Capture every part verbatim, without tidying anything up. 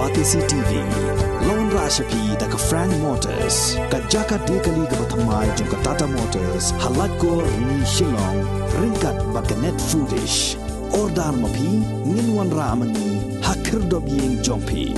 Batesi T V, la wanrah sha phi da ka Frank Motors, ka jaka die kali kaba thymmai jong ka Tata Motors, ha Laitkor, Rni, Shillong, ryngkat bad ka Net Foodish. Order ma phi, ngin wanrah ma ngi ha khyrdop ïing jong phi.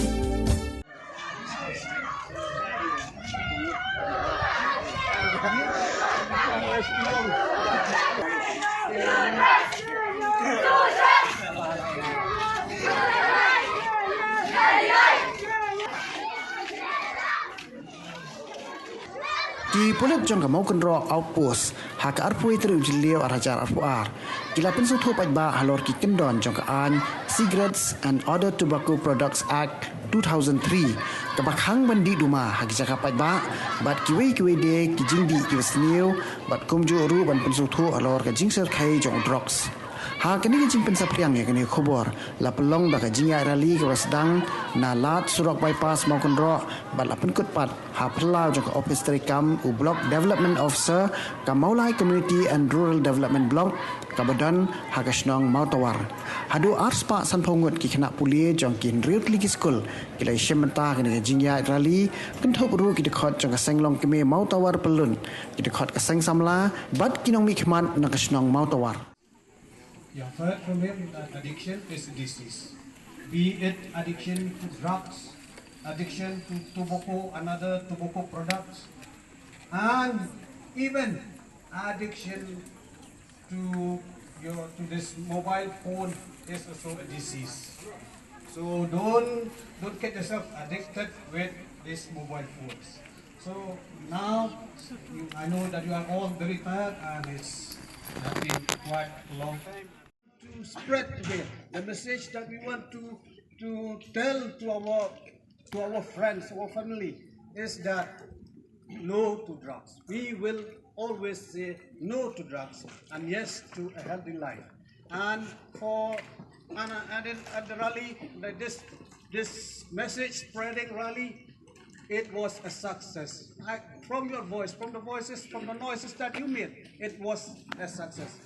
Ki pulit jong ka Mawkynroh Outpost, ha ka arphew tarik u Jylliew ar hajar arphew ar, ki la pynsngewthuh paidbah halor ki kyndon jong ka aiñ Cigarettes and Other Tobacco Products Act two thousand three, kaba khang ban dih duma ha ki jaka paidbah bad kiwei kiwei de ki jingdih kiba sniew, bad kumjuh ruh ban pynsngewthuh halor ka jingshyrkhei jong u drugs. Ha kane ka jingpynsaphriang ïa kane ka khubor, la pynlong da ka jingïaid rally kaba la sdang na lad surok bypass Mawkynroh, bad la pynkut pat ha phyllaw jong ka ophis treikam u Block Development Officer ka Mawlai Community and Rural Development Block, kaba don ha ka shnong Mawtawar. Haduh ar spah sanphew ngut ki khynnah pule jong ki hynriew tylli ki skul ki la ïashim bynta ha kane ka jingïaid rally, kynthup ruh ki dkhot jong ka Seng Longkmie Mawtawar Pyllun, ki dkhot ka Seng Samla bad ki nongmihkhmat na ka shnong Mawtawar. You have heard from him that addiction is a disease. Be it addiction to drugs, addiction to tobacco, another tobacco products, and even addiction to your, to this mobile phone is also a disease. So don't, don't get yourself addicted with these mobile phones. So now, you, I know that you are all very tired and it's, uh, been quite a long time. To spread again the message that we want to, to tell to our, to our friends, our family, is that no to drugs. We will always say no to drugs and yes to a healthy life. And for, and, and in, at the rally, like this, this message spreading rally, it was a success. I, from your voice, from the voices, from the noises that you made, it was a success.